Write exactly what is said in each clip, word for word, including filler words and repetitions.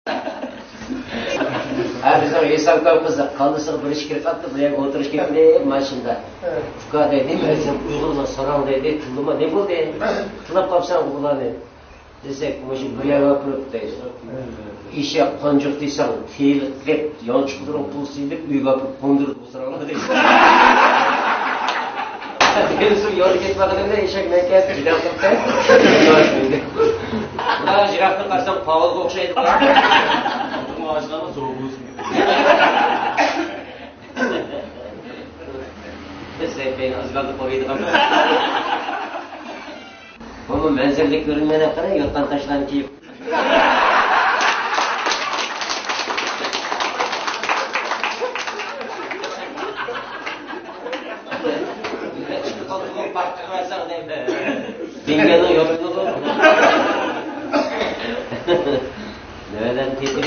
ھە، بىزنىڭ ھېسامكام قىزى كاللىسىغا بىر ئىش كىرىپ قاپتۇ، بۇ يەرگە ئولتۇرۇش كېرەكلىك ماشىنىدا. ئۇكا دەيدى، مەن سەن ئۇيغۇرلار ساراڭ دەيدى، تىللىما نېمە بولدى؟ تىللاپ قاپسەن ئۇلارنى دېسەك، مۇشۇ بۇ يەرگە ئاپىرىپ دەيدۇ. ئېشەك قونجۇق دېسەڭ، تېلىقىپ، يانچۇقلىرىڭ پۇل سېلىپ، ئۆيگە ئاپىرىپ قوندۇرىدۇ بۇ ساراڭلار دەيدۇ. دېگەن سۇ يولدا كېتىپ بارغىنىمدا ئېشەك مەن كەپ جىدەم قىلىپ، يۈرۈپ قويدى. ئۇلار يىراقتىن قارىسام، پاۋلغا ئوخشايدۇ. بىز زەيپەينى ئازگالدا قويىدىغان. بۇمۇ مەنزىرىلىك كۆرۈنمەيدۇ، قارا، يوتقان تاشلارنى كىيىپ. دېڭگەننىڭ يوتقىنىغۇ. نۆۋەتلەرنى تېتىپ،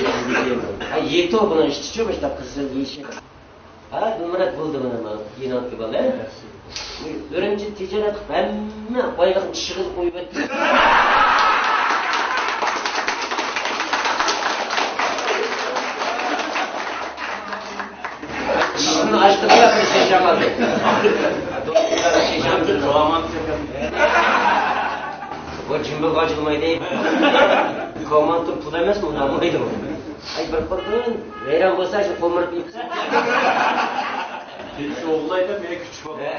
ھە، يېتىۋ بۇنىڭ ئىچىچۇ، مۇشۇنداق قىزىل يېشىل. ھە، گۈلمۇرات بولدى مانا، مانا، كىنودىكى بالا. ئۈرۈمچى تىجارەت قىلىپ، ھەممە بايلىقنى چىشىغا قويۇۋەتتى. ئىشىكنى ئاچتىم-دە، بىر شېشەم ئالدى. بۇ جىم بولغان جىلمايدۇ. كوماندتىن پۇل ئەمەس، ئۇنىمايدۇ. ئاي، بىر قۇردىن ۋەيران بولسا، شۇ قومۇرۇپ يېپسا. كېچىسى ئوغلايدۇ، مېنى كۈچۈك بولدى.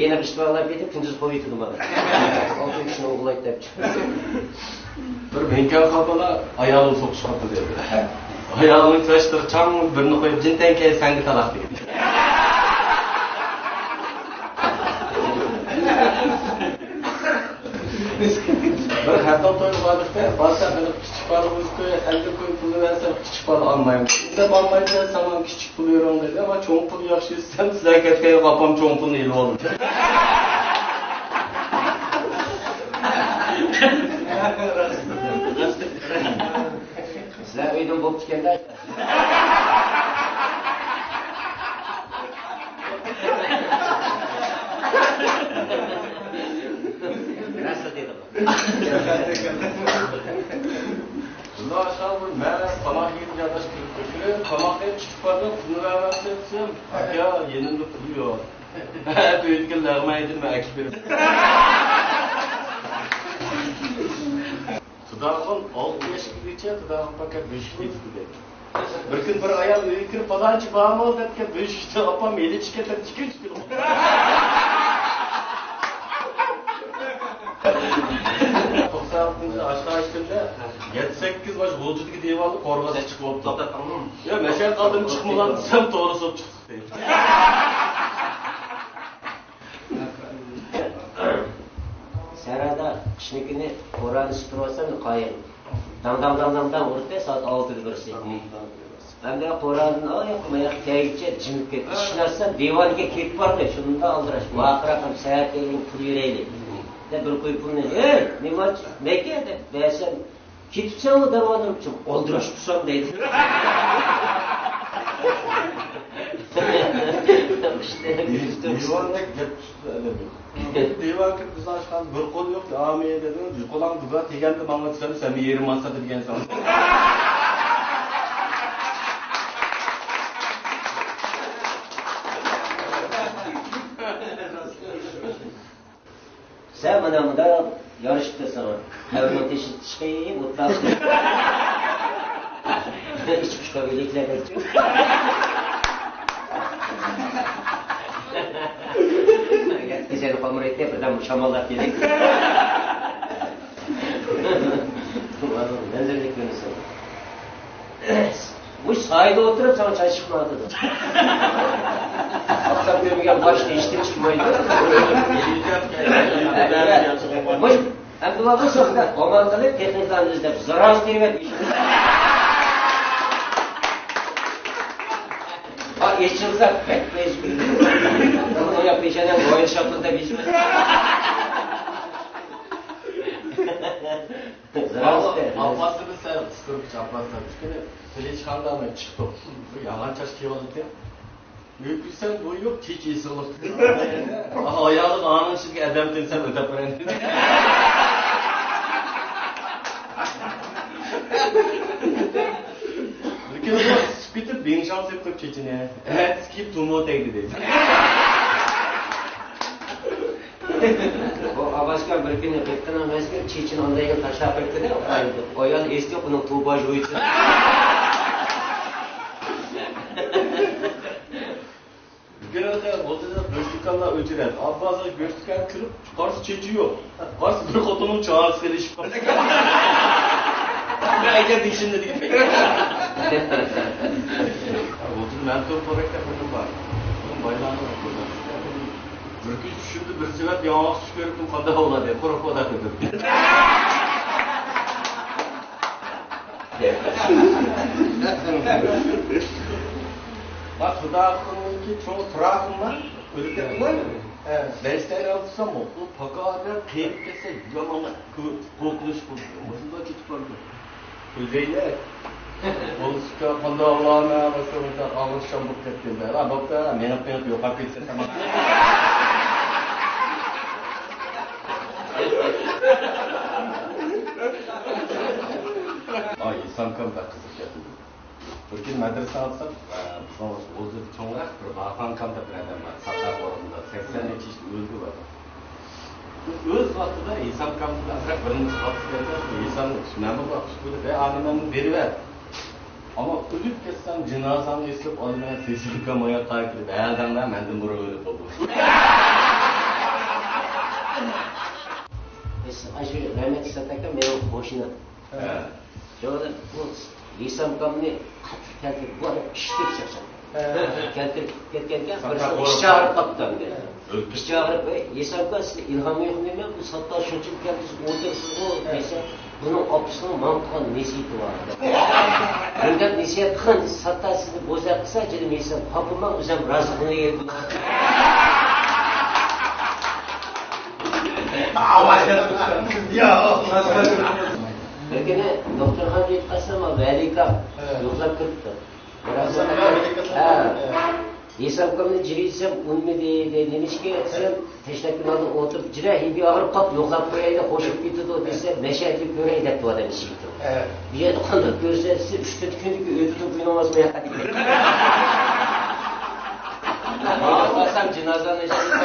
يەنە بىر ئىشقا ئالاپ كېتىپ، كۈندۈز قويۇۋېتىدۇ مانا. ئالتە كۈنى ئوغلايدۇ دەپ چىقتى. بىر مېڭكەڭ خالپالا ئايالىغا سوقۇشۇپ قاپتۇ دېدى. ئايالىنىڭ چاچلىرى چاڭ بىرنى قويۇپ، جىنتەڭكەي سەنگە تالاق دېگەن. بىر خەتەر تويغا باردۇق-تە، بارسا مېنى كىچىك بالىغا ئۆزى قويۇپ، ئەللىك كوي پۇلنى بەرسە، كىچىك بالا ئالمايمەن. ئىندەپ ئالمايدۇ، ساڭا كىچىك پۇل بېرىڭ دېدى. ئەمما چوڭ پۇل ياخشى دېسەم، سىلەر كەتكەن ئاپام چوڭ پۇلنى ئېلىۋالدى. سىلەر ئۆيدىن بوپتىكەن-دە. راست دېدىڭ. شۇنداق ئاشۇنداق بىر مەن تاماق يېگىلى يانداش كىرىپ كۆرسە، تاماق يەپ چىقىپ بارىدۇ، پۇلنى بەرمەمسەن دېسەم، ئاكا، يېنىمدا پۇل يوق. ئۆيدىكى لەغمەن ئېيتىپ مەن ئەكىپ بېرىمەن. خۇداخۇن ئالتە ياشقىچە خۇداخۇن پەقەت بۆشۈك ئېتىپ كېتەتتى. بىر كۈن بىر ئايال ئۆيگە كىرىپ، پالانچى بارمۇ دەپكەن، بۆشۈكتە ئاپام ھېلىچە كېتىپ ئىككى ئۈچ كۈن. توقسان ئالتىنچى ئاشتا ئاشتىمدا يەتتە سەككىز باش غۇلجىدىكى دىۋاننى قورغاس چىقىپ بوپتۇ. يا مەشەل قالدىم چىقمىغان دېسەم، توغرا سوپ چىقتى. سەھرادا قىشنىڭ كۈنى قورانى سۈپۈرۈۋاتسام، قايىل داڭ، داڭ، داڭ، داڭ، داڭ ئۇردى، سائەت ئالتىدا بىرسى. مەن بىر قورانىدىن ئاياققا ماياققا كەلگۈچە جىمىپ كەتتى. ئىشىنەرسەن، دىۋانغا كېلىپ باردى، شۇنداق ئالدىراش. ۋارقىراپ، سەھەر كەلگەن، پۇل بېرەيلى دەپ، بىر كوي پۇلنى، ھەي، نېمانچە، نەگە دەپ بەرسەم، كېتىپسەنغۇ دەرۋازىدىن، ئالدىراش تۇرساڭ دەيدۇ. دىۋاندا گەپ تۇتۇپ ئەدەپ يوق. دىۋان كىرىپ بىزنى ئاچقان بىر قول يوق، ئامىن دېدىم. قولۇڭ دۇگا تېگەندە ماڭا دېسەم، سەن يېرىم مانسا دېگەنسەن. سەن مانا مۇنداق يارىشىپتۇ ساڭا. قەبرىنىڭ تېشى چىقىپ ئوتلاپ. ئىچ پۇشقا بۆلەكلەر دەپچۇ. كېچىنى قامۇر ئېيتتى، بىردەم شاماللاپ كېلىپ. مەنزىرىلىك كۆرۈنسۇن. مۇشۇ سايىدا ئولتۇرۇپ ساڭا چاچ چىقمايۋاتىدۇ. ئاپتاپ كۆرمىگەن باش ھېچنېمە چىقمايدۇ. مۇشۇ ئەبدۇللا بۇ سۆھبەت ئامان قىلىپ، تېخنىكلارنى ئىزدەپ، زىرائەت تېرىۋەت. ھا، ئېچىلسا بەك بەزمىدى. بۇنى ئويناپ پېشانەم، رويال شاپلىدا بېزىمىز. زىرائەت. ئاپپاسنى بىز سەل قىستۇرۇپ، ئاپپاسنى بىز كۈنى پىلىچخانىدا چىقتۇق. بىر يامان چاچ كىيىۋالدىكەن. ئۆكۈنسەم بۇ يوق، چېچى ئېسىقلىق. ئايالىم ئانىڭ ئىچىدىكى ئادەم تىلسەم ئۆتەپ بېرەي. بىر كۈنى ئىسسىپ كېتىپ، بىڭشاڭ سېلىپ قويۇپ چېچىنى. ئەتىسى كېلىپ تۇمۇ تەگدى دەيدۇ. بۇ ئاباشكام بىر كۈنى بىر قېتىم ئەمەسكەن، چېچىنى ئاندايغا تاشلاپ قويۇپتۇ-دە. ئايال ئېسىتىپ، ئۇنىڭ توپا جويىچى. بىر كۈنى بولدى-دە، بۆشتىكانلار ئۆچۈرەت. ئابباسنىڭ بۆشتىكان كىرىپ، قارىسا چېچى يوق. قارىسا بىر خوتۇننىڭ چاغىسى خېلىشىپ قاپتۇ. بىر ئەجەب ئىشىمنى دېگەن. بولدى، مەن توپ بولۇپ كەتكىنىم بار. بايلارنىڭ بىر كۈن چۈشۈمدە بىر سېۋەت ياڭاق چۈش كۆرۈپتۇ، قانداق بولار دەپ، قورقۇپ ئاداق كۆتۈردۈم. بۇ خۇدا قۇلۇنىڭكى چوڭ تراخىما ئۆلۈپ كەتتىمۇ؟ ھە. بەش تەيرە ئالتىسام، ئۇ پاكادە قېرىپ كەتسە، يامان قورقۇنچ بولدى. مۇشۇنداق كېتىپ بارىدۇ. ئۆزەيلى. بولسىكا، قانداق ئۇلارنى باشقا بىر ئاغرىشچان بولۇپ كەتكەندە. ھە، بوپتۇ، مېڭىپ مېڭىپ يوقاپ كەتسە تامام. ئاي، ئىسلام كام بەك قىزىق گەپ. بىر كۈنى مەدرىسە ئاتساق، بىزنىڭ ئوزىدا چوڭراق بىر بارخان كام دەپ بىر ئادەم بار. ساقال ئورنىدا سەكسەن نەچچە يىل ئۆلدى ئۇ ئادەم. ئۆز ۋاقتىدا ھېسام كامدىن ئازراق بىرىنچى ۋاقىت كەلگەن، ھېسامنى مەنمۇ ۋاقىت بولدى، ۋە ئانى مەنمۇ بېرىۋەر. ئەمما ئۆلۈپ كەتسەم، جىنازاڭنى ئېسىپ ئالىمەن، ھېسام كام ئاياققا كىرىپ، ھە دەڭلار، مەندىن بۇرۇن ئۆلۈپ بولدى. بىز ئاشۇ رەھمەتلىك ساداكا مېنىڭ قوشنام. ھە. شۇڭا بۇ ھېسام كامنى قاتتىق كەلتۈرۈپ، بۇ ئادەم ئىشتىك چاقچاق. ھە. كەلتۈرۈپ كەتكەنكەن، بىرسى ئىش چاغىرىپ قاپتۇ ئەمدى. ئىش چاغىرىپ، «ئەي، ھېسام كا، سىزگە ئىلھام يوقمۇ نېمە؟ بۇ ساپتا شۇنچىلىك كەلدىڭىز، ئولتۇرىسىزغۇ؟» دېسە، «بۇنىڭ ئاپىسىنىڭ ماڭا قىلغان نېسىھىتى بار. بۇنداق نېسىھەت قىلغان، ساپتا سىزنى بوزەك قىلسا، جېنىم ھېسام، خاپىماڭ، ئۆزۈم رازىلىقىنى بېرىمەن.» بىر كۈنى دوختۇرخانىغا يېتىپ قالسام، ۋەلىكام يوقلاپ كىرىپتۇ. ھە. ھېسابكامنى جىرىي دېسەم، ئۇنىمىدى، دېدى. نېمىشقا دېسەم، تەشنەكتىن ئالدىن ئولتۇرۇپ، جىرە ھىدى ئاغرىپ قاپتۇ، يوقلاپ قويايلى، خوش بولۇپ كېتىدۇ دېسە، مەشەدە كۆرەي دەپتۇ ئادەم ئىشىكتىن. ھە. بۇ يەردە قانداق كۆرسە دېسە، ئۈچ تۆت كۈندىكى ئۆتىدۇ، بۇنىڭ ئۆزى مەن قانداق. ماڭا قارىسام، جىنازا نەشەدە.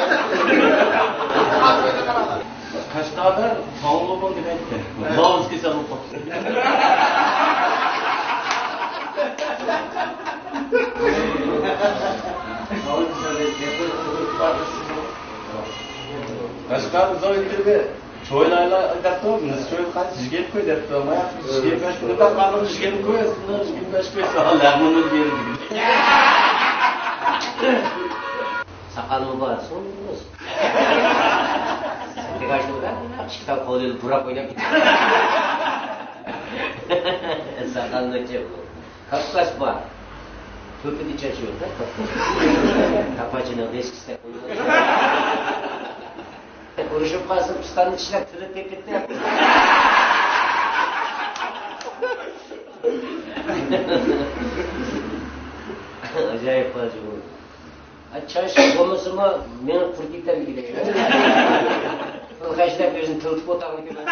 قەشقەردە تاڭلۇبۇن دېمەيتتى. ھە. لاۋۇز كېسەل بولۇپ قاپتۇ. قەشقەردە زاۋۇتلىرى چويلايلا دەپتۇ، مىس چويلا قايسى جىگەپ قوي دەپتۇ. ما ياق جىگەپ بەش كۈن بەر قالدى، جىگەپ قوي، ئاستىندا جىگەپ بەش كوي ساغ لەغمىنى بېرىدۇ. ساقالىمۇ بار، سوڭ. دېگاجنىڭ بىر ئىككى تال قولىنى بۇراپ ئويناپ كېتىدۇ. ساقال نەچچە بۇ. كاپكاس بار. كۆپىدە چاچ يوق-ھە، كاپكاس. تاپاچىنىڭ دىسكىسىدەك ئوينايدۇ. ئۇرۇشۇپ قالسا، پىستاننى چىشلەپ تىلى تېپىتتى. ئاجايىپ پاجىئە بۇ. چاچ بولمىسىمۇ، مېڭە قۇرۇپ كېتەرمىكىن دەيمەن. پۇل خەجلەپ ئۆزىنى تىلتىپ ئولتۇرغىنى كۆرۈڭ.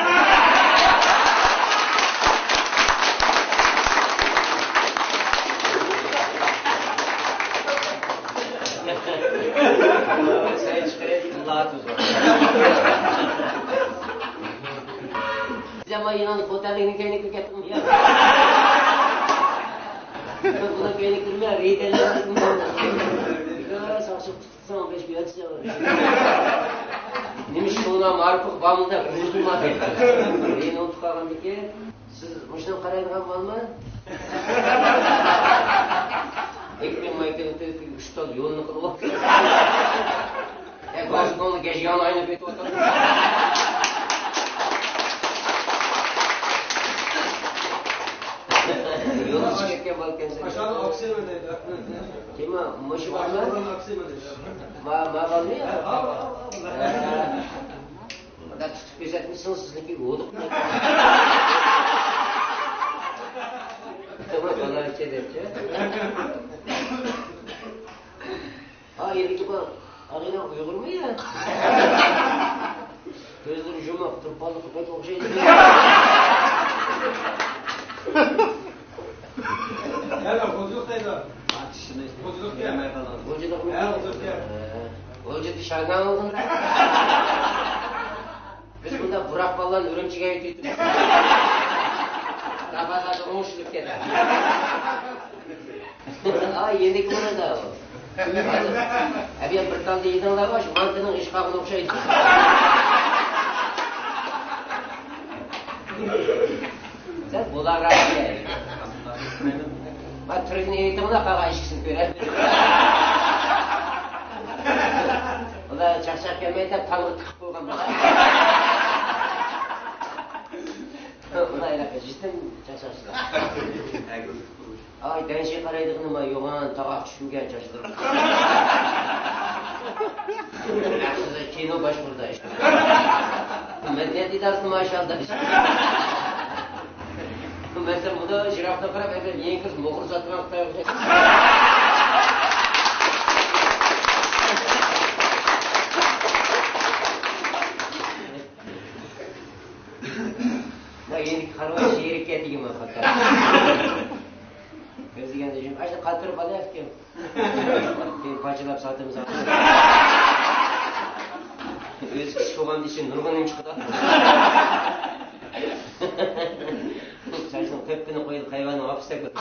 سەي چىقىرىپ، تىللاتىدۇ. زەمانىنىڭ خوتەنلىكىنى كەينىگە كەتتىم. بۇنىڭ كەينىگە كىرمە، رېيدەرلەر. ساڭا سوقۇپ تۇتساڭ، بەش كۈن ياتىسەن. نېمە ئىش بولغان، مائارىپقا بارمۇ دەپ، ئۆزۈم بار دەيدۇ. رېينى ئۇنتۇپ قالغاندىكىن، سىز مۇشۇنى قارايدىغان بالىمۇ؟ ئېكمەن مايكىنىڭ تۆتى ئۈچ تال يولنى قىلىۋاتىدۇ. ئەي، باشقىڭنى گەجگەڭنى ئاينىپ ئېتىۋاتىدۇ. يولدىشىپ كەتكەن بالىكەنسەن. ئاشۇلارنى ئاپسىمەن دەيدۇ. كىم ئۇ؟ مۇشۇ بالىلار؟ ئاشۇلارنى ئاپسىمەن دەيدۇ. ما، ما بالىنى؟ ھە، ئاپ، ئاپ، ئاپ. مۇنداق تۇتۇپ كۆرسەتمىسىڭىز، سىزنىڭكى ھودۇق. توغرا، بالىلارچە دەپچۇ. ئېلىكى بار. ئاغىنەم ئۇيغۇرمۇ يا؟ كۆزلىرى يۇمۇق، تۇرپانلىققا بەك ئوخشايدۇ. يەنە غۇلجىلىق دەيدۇ. غۇلجىلىق يا. غۇلجىلىقمۇ؟ ھە، غۇلجىلىق يا. ھە. غۇلجىدا شاگان بولغان. بىز بۇنداق بۇراق بالىلارنى ئۈرۈمچىگە ئەكېتىپ، داپادا ئوڭشىلىپ كېتەر. ئاي، يېنىك بولىدۇ. ئەبىيان بىر تالدا يېدىڭلارغۇ، شۇ مانتىنىڭ ئىشقاغىنى ئوخشايدۇ. سەن بۇلار راست. ما تۈركنى ئېيتىڭلار، قالغان ئىككىسىنى كۆرەر. ئۇلار چاقچاق كەلمەيدۇ دەپ تامغا تىقىپ قويغان بولار. ئۇلار ھېلىقى جىسىم چاقچاقچىلار. ئاي، دەنشى قارايدىغىنىما يوغان، تاغاق چۈشمىگەن چاچلىرىم. كىنو باشقۇردا ئىش. مەدەنىيەت ئىدارىسى ماشاللا ئىش. مەسىلەن، بۇدا يىراقتىن قاراپ، ئەگەر يېڭى كىرسە، موخور ساتىدىغان خىتاي ئوخشايدۇ. ما يېنىك قارىۋال شېرىككە دېگەن ما خاتا. كۆزلىگەندە شۇ ئاشۇ قالتۇرۇپ ئالىۋەتكەن. كېيىن پاچىلاپ ساتىمىز. ئۆزى كىچىك بولغان ئۈچۈن نۇرغۇنۇم چىقىدۇ. چاچنىڭ تۆپكىنى قويۇپ، ھايۋاننىڭ ئاپىسىدەك.